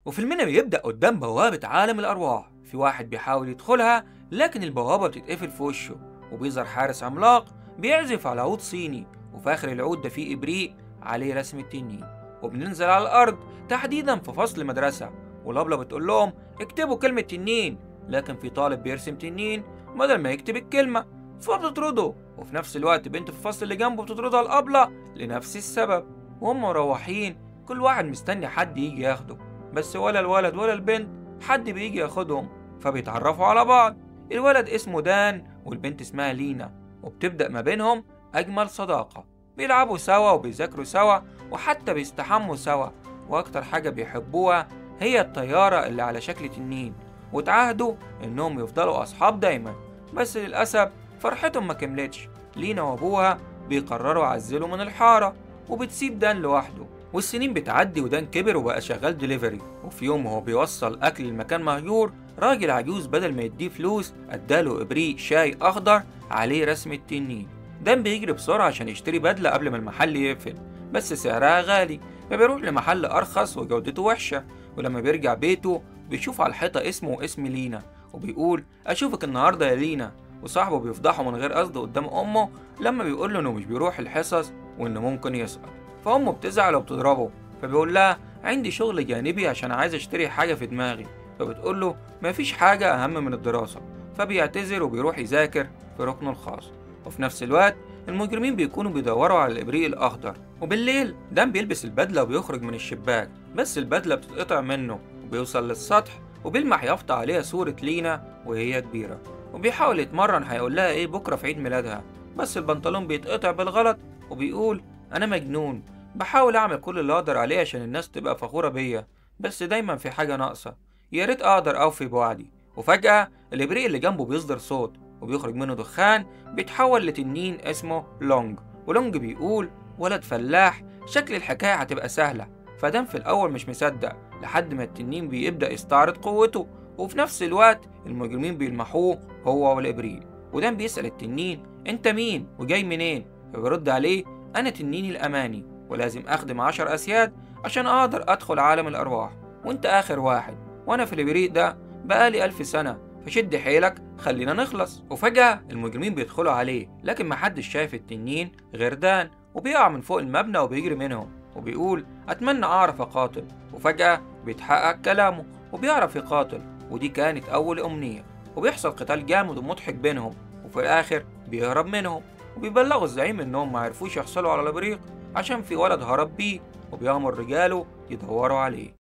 وفيلمنا بيبدأ قدام بوابة عالم الأرواح، في واحد بيحاول يدخلها لكن البوابة بتتقفل في وشه، وبيظهر حارس عملاق بيعزف على عود صيني، وفي آخر العود ده فيه إبريق عليه رسم التنين. وبننزل على الأرض تحديدا في فصل مدرسة، والأبلة بتقول لهم اكتبوا كلمة تنين، لكن في طالب بيرسم تنين بدل ما يكتب الكلمة فبتطرده، وفي نفس الوقت بنت في الفصل اللي جنبه بتطردها الأبلة لنفس السبب. وهم مروحين كل واحد مستني حد يجي ياخده، بس ولا الولد ولا البنت حد بيجي ياخدهم، فبيتعرفوا على بعض. الولد اسمه دان والبنت اسمها لينا، وبتبدأ ما بينهم أجمل صداقة، بيلعبوا سوا وبيذاكروا سوا وحتى بيستحموا سوا، وأكتر حاجة بيحبوها هي الطيارة اللي على شكل تنين، وتعاهدوا إنهم يفضلوا أصحاب دايما. بس للأسف فرحتهم ما كملتش، لينا وأبوها بيقرروا يعزلوا من الحارة وبتسيب دان لوحده. والسنين بتعدي ودان كبر وبقى شغال دليفري، وفي يوم وهو بيوصل أكل لمكان مهجور، راجل عجوز بدل ما يديه فلوس اداله إبريق شاي أخضر عليه رسم التنين. دان بيجري بسرعة عشان يشتري بدلة قبل ما المحل يقفل، بس سعرها غالي، فبيروح لمحل أرخص وجودته وحشة. ولما بيرجع بيته بيشوف على الحيطة اسمه واسم لينا، وبيقول أشوفك النهاردة يا لينا. وصاحبه بيفضحه من غير قصد قدام أمه لما بيقول له إنه مش بيروح الحصص وإنه ممكن يسقط، فأمه بتزعل وبتضربه، فبيقول لها عندي شغل جانبي عشان عايز أشتري حاجة في دماغي، فبتقول له مفيش حاجة أهم من الدراسة، فبيعتذر وبيروح يذاكر في ركنه الخاص. وفي نفس الوقت المجرمين بيكونوا بيدوروا على الإبريق الأخضر، وبالليل دان بيلبس البدلة وبيخرج من الشباك، بس البدلة بتتقطع منه وبيوصل للسطح وبيلمح يافطة عليها صورة لينا وهي كبيرة، وبيحاول يتمرن هيقول لها إيه بكرة في عيد ميلادها، بس البنطلون بيتقطع بالغلط وبيقول أنا مجنون، بحاول أعمل كل اللي أقدر عليه عشان الناس تبقى فخورة بيا، بس دايما في حاجة ناقصة، يا ريت أقدر أوفي بوعدي. وفجأة الإبريق اللي جنبه بيصدر صوت وبيخرج منه دخان بيتحول لتنين اسمه لونج، ولونج بيقول ولد فلاح شكل الحكاية هتبقى سهلة. فدان في الأول مش مصدق لحد ما التنين بيبدأ يستعرض قوته، وفي نفس الوقت المجرمين بيلمحوه هو والإبريق. ودان بيسأل التنين أنت مين وجاي منين؟ فبيرد عليه أنا تنين الأماني ولازم أخدم 10 أسياد عشان أقدر أدخل عالم الأرواح، وأنت آخر واحد، وأنا في الإبريق ده بقالي 1000 سنة، فشد حيلك خلينا نخلص. وفجأة المجرمين بيدخلوا عليه، لكن محدش شايف التنين غير دان، وبيقع من فوق المبنى وبيجري منهم وبيقول أتمنى أعرف أقاتل. وفجأة بيتحقق كلامه وبيعرف يقاتل، ودي كانت أول أمنية. وبيحصل قتال جامد ومضحك بينهم، وفي الآخر بيهرب منهم وبيبلغوا الزعيم إنهم معرفوش يحصلوا على الإبريق عشان في ولد هرب بيه، وبيأمر رجاله يدوروا عليه.